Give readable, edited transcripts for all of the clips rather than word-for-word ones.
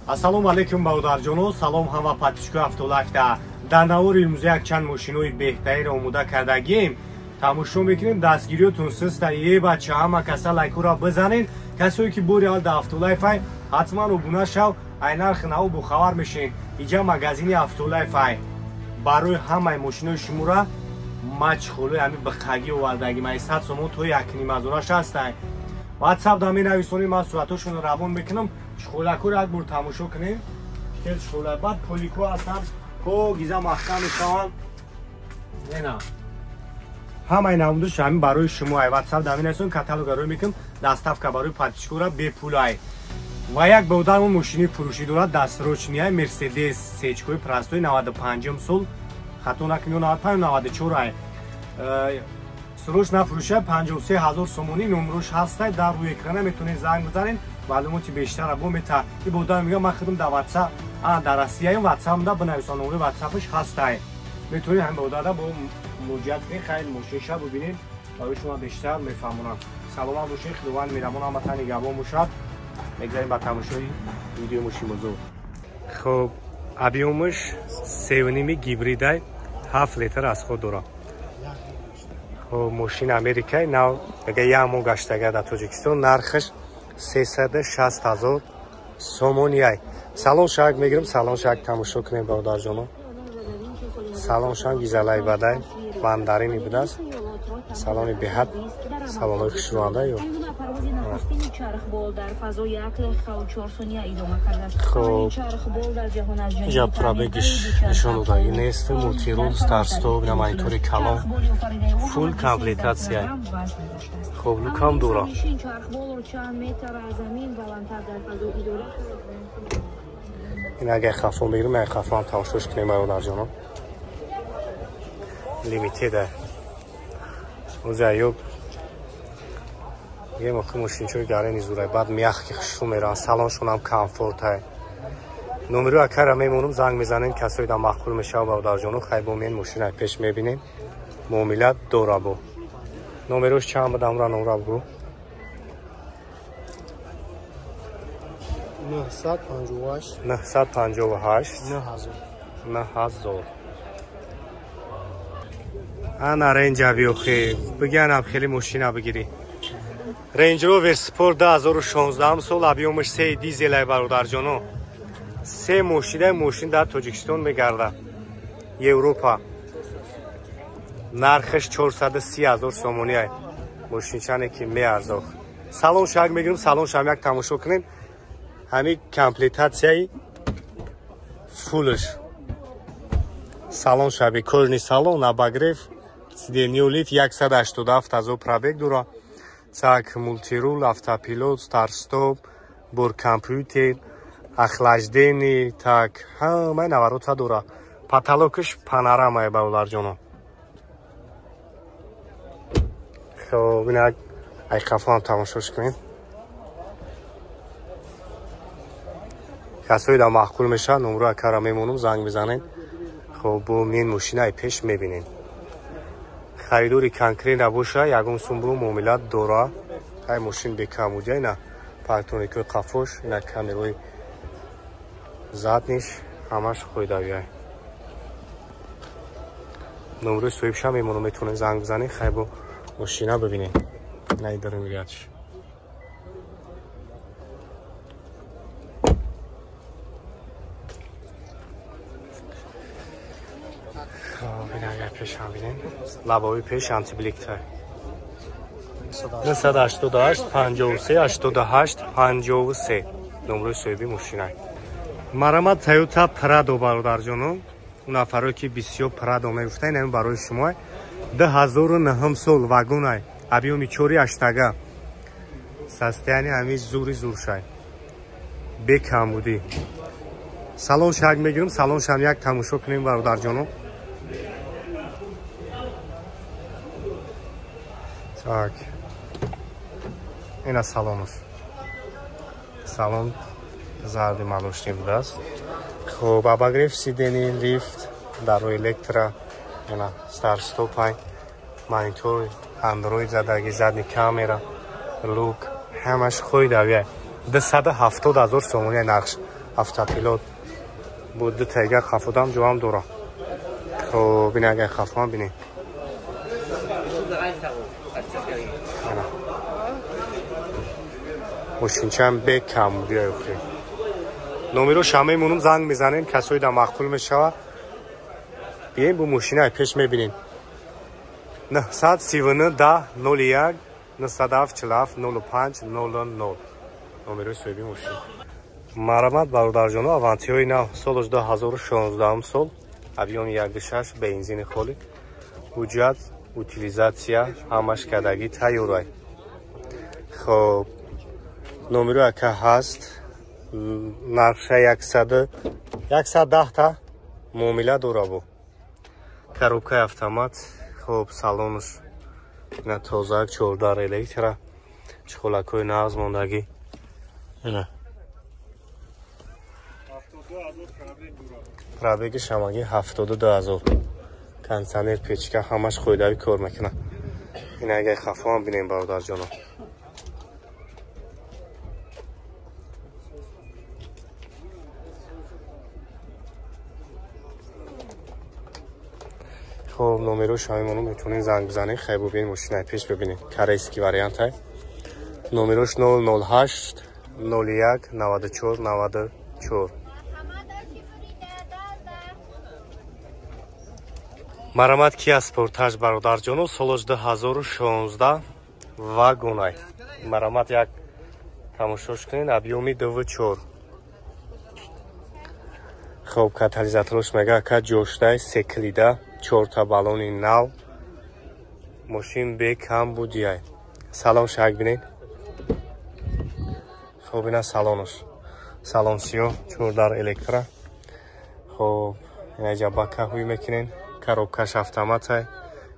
Ассалому алайкум бародарҷоно, салом ҳама подписчикои Автолайфда. Дар навори имрӯза якчанд мошинои беҳтаринро омода кардагием. Тамошо мекунем, дастгириётон систа. Е бача, ҳама каса лайкҳоро бизанед. Касое ки бори аввал дар Автолайфай, ҳатман обуна шав, ай нархи нав бохабар мешавед. Иҷа магазини Автолайфай. Барои ҳамаи мошинои шуморо мачхолои ҳами биқагӣ овардагим. Ай 100 сомон то 1,5 ҳастай. WhatsApp да менависонем, ман суратҳошонро равон мекунам. Чхолакҳоро як бор тамошо кунем. Хел чхола, баъд поликҳо ҳастанд, гиза маҳкам мешаванд. Ена ҳамаи намудаш ҳамин барои шумо. Ай WhatsApp да менависон, каталога рӯй мекунам, доставка барои подписчикора бепул ай. Ва як бародармон мошини фурӯшӣ дорад, дастсрочный Мерседес сечкои простой 95 сол, хато накунем, 95 94 ай. Срочно фурӯша 53 ҳазор сомонӣ, номрош ҳастай, дар рӯи экрана метавонед занг бизанед, маълумоти бештара бо мета. И бародар мегӯяд, ман худам дар WhatsApp, дар Россияем, WhatsApp-да бинависам, номрои WhatsApp-ш ҳастай. Метавонед ҳам бародарда бо муроҷиат кунед, хайр мошинша бибинед, барои шумо бештар мефаҳмонам. Саломат бошед, Худованд меҳрабон ҳаматан нигаҳбон бошад. Мегзарем ба тамошои видеои мошинбозор. Хоб, объёмаш 3.5 гибридай, 7 литр расход дорад. Хоб, мошин Америкаи нав, ага як моҳ гаштага дар Тоҷикистон, нархаш 360 ҳазор сомонӣ ай. Салон шак мегирем, салон шак тамошо кунем бародарҷоно. Салон шам гизалай бадай, мандарини будааст. Салони беҳад, салонҳои хушрӯанда ё. Хоб, инҷа пробегиш нишон додагӣ нест. Мультирул, старт-стоп, ина монитори калон, фул комплектация. Хоб, люкам дора. Ин агар хафо мегирем, агар хафоам тамошош кунем бародарҷоно. Лимитеда. Ози аёб мегӯем, охи мошинчои гарени зурай, баъд мягкий хушрӯ мераванд, салоншонам комфортай. Номеро акара мемонам, занг мезанем, касое дар маъқул мешавад бародарҷоно, хай бо мен мошина пеш мебинем, муомила дора бо. Номерош чанд буд, амра номра бигӯ? 958 958 9000 9000. Ана ренҷа биёхи, бигӯянам хеле мошина бигирӣ. Range Rover Sport 2016 сол, объёмаш 3 дизелай бародарҷоно. Се мошинаи мошин дар Тоҷикистон мегардад. Европа. Нархаш 430 ҳазор сомонӣ ай. Мошинчане ки меарзох. Салон шак мегирем, салон шам як тамошо кунем. Ҳамин комплектацияи фулш. Салон шаби кожаный салон, обогрев, сиденье лифт, 187 ҳазор пробег дора. Так, мультирул, автопилот, старт-стоп, борткомпьютер, охлаждение, так, ҳамаи наворота дора. Потолокаш панорамае бародарҷоно. Хоб, инак ай қафоам тамошош кунем. Касое дар маъқул мешавад, номро акара мемонам, занг мезанед. Хоб, бо мен мошина ай пеш мебинем. Харидори конкретно боша, ягон сум бо муомила дора. Ай мошин бекамудя, ина парктроникҳои қафош, ина камераҳои задниш, ҳамаш қоидавиай. Номрои соҳибша мемонам, метавонед занг бизанед, хай бо мошина бибинед. Ина идора мегӯядш. Агар пеш ҳам бинем, лабои пеш антибликтай. 988 53 88 53 номрои соҳиби мошинай. Марамат Toyota Prado бародарҷоно. Он нафарое ки бисёр Prado мегуфтанд, ин барои шумо 2009 сол вагонай, объёми 4.8. Состояние ҳамин зури зуршай. Бекамбудӣ. Салон шак мегирем, салон шам як тамошо кунем бародарҷоно. Так. Ина салонаш. Салон зарди молочный будааст. Хоб, обогрев сидений, лифт, дарои электро, ина старт-стопай, монитор, андроид задаги, задний камера, люк, ҳамаш қоидавия. 270 ҳазор сомонӣ нархш. Автопилот. Бу ду тайга хафодам ҷоам дора. Хоб, ин агар хафоам бинед. Мошинчаам бекам биёй охи. Номеро шамемонум занг мезанем, касои да маъқул мешавад. Бием бу мошина пеш мебинем. 939 10 01 907 47 05 00 номерои соҳиби мошин. Марамат бародарҷоно, авантиҳои нав солаш 2016 сол, объёми 1.6 бензини холӣ, ҳуҷҷат, утилизатсия ҳамаш кардагӣ тайёрай. Хоб, номеро ака ҳаст, нархша 110 та муомила дора бу. Коробкаи автомат, хоб, салонаш ина тозак, 14 электро, чхолакҳои нағз мондагӣ. Ина пробеги шамагӣ 72000. Кондиционер, печка ҳамаш қоидавӣ кор мекунад. Ин агар хафоам бинем бародарҷоно. Хоб, номеро шамемону метавонед занг бизанед, хай бубинед мошинаи пеш бибинед. Корейский вариантай. Номерош 008 01 94 94. Марамат Kia Sportage бародарҷоно, солаш 2016 вагонай. Марамат як тамошош кунед, объёми 2.4. Хоб, катализаторш мега ака ҷоштай, секлида, 4 та баллони нав. Мошин бекам будияй. Салон шак бинед. Хоб, ина салонаш. Салон сиёҳ, 4 электро. Хоб, ина ҷа бака ҳуй мекунед. Коробкаш автоматай,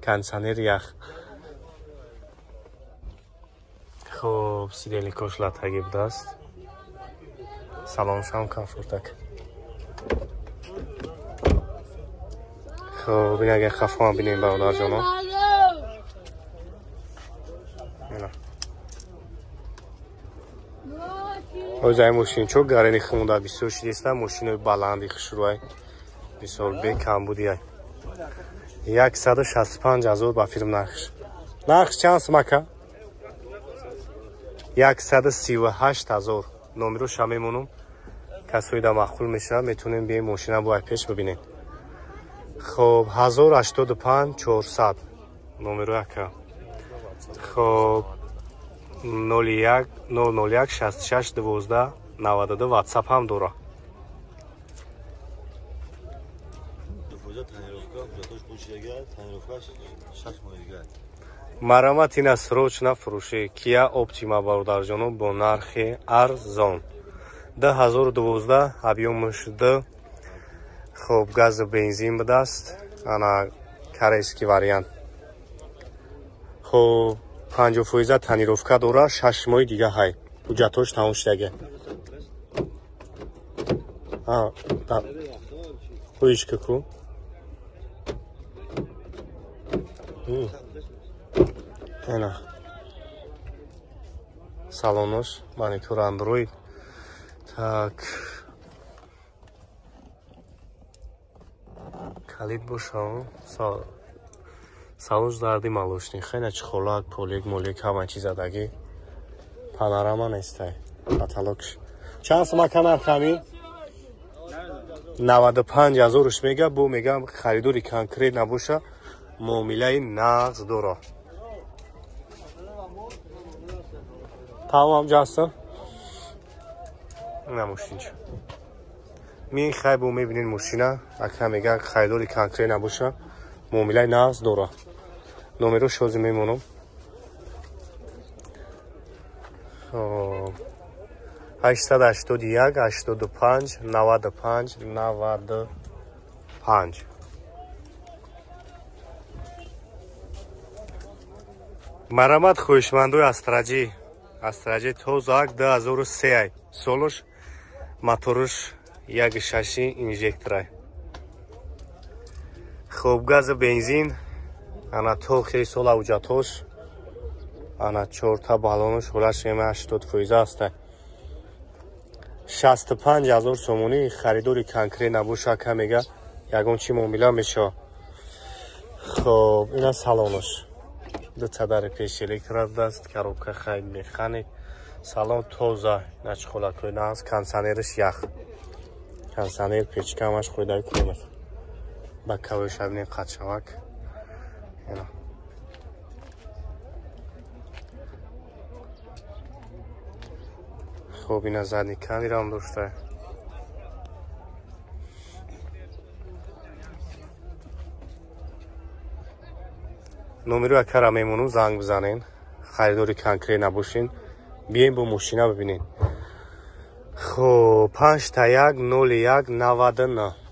кондиционер ях. Хоб, сидельникош латаги будааст. Салоншам комфортак. Хоб, ин агар хафоам бинем бародарҷоно. Ҳозир ай мошинчо гарени хумуда бисёр шидиста, мошинои баланди хушрӯай. Мисол бекам будияй. 165 000 ба фирм нархш. Нархш чанд сумака? 138 000. Номеро шамемонум. Касои да маъқул мешавад, метавонем бием мошина бо пеш бибинем. Хоб, 1085 400 номеро ака. Хоб, 01 001 66 12 92 WhatsApp ҳам дора. Марамат ина срочно фурӯши Kia Optima бародарҷоно бо нархи арзон. 2012 объёмаш 2. Хоб, газу бензин будааст. Ана корейский вариант. Хоб, 50% тонировка дора, 6 моҳи дига ҳай. Ҳуҷҷатҳош тамом шудага. Ҳуишка ку. Ана салонош монитор Android. Так, калид боша. Салош дарди малошни. Хеле чхолак, полик, молик ҳама чиз задагӣ. Панорама нестай. Каталогш. Чанд сумака нархами? 95 000 мега, бу мегам харидори конкрет набоша, муомилаи нағз дора. Тамом ҷастам. На мошинча. Мин хай бу мебинед мошина, ака мега харидори конкрет набоша, муомилаи нағз дора. Номеро шози мемонам. Хоб, 881 85 95 95. Марамат хоҳишмандои Астраҷи. Астраҷи тозак 2003 солош, моторш 1.6 инжекторай. Хоб, газу бензин, ана то охири сол ҳуҷҷатҳош, ана 4 та баллонош ҳолаш 80% аст. 65 000 сомонӣ. Харидори конкрет набоша, ака мега, ягон чи муомила мешава. Хоб, ина салонаш. Ду тадари пеш электро даст, коробка хай механик. Салон тоза, начхолакои нағз, кондиционериш ях. Кондиционер печкамаш хӯйдаи кунад. Ба кавои шабинем қатшавак. Ина. Хоб, ина задний камерам дошта. Номеро акара мемонум, занг бизанен. Харидори конкрет набошин, бием бо мошина бибинен. Хоб, 5 1 0 1 99.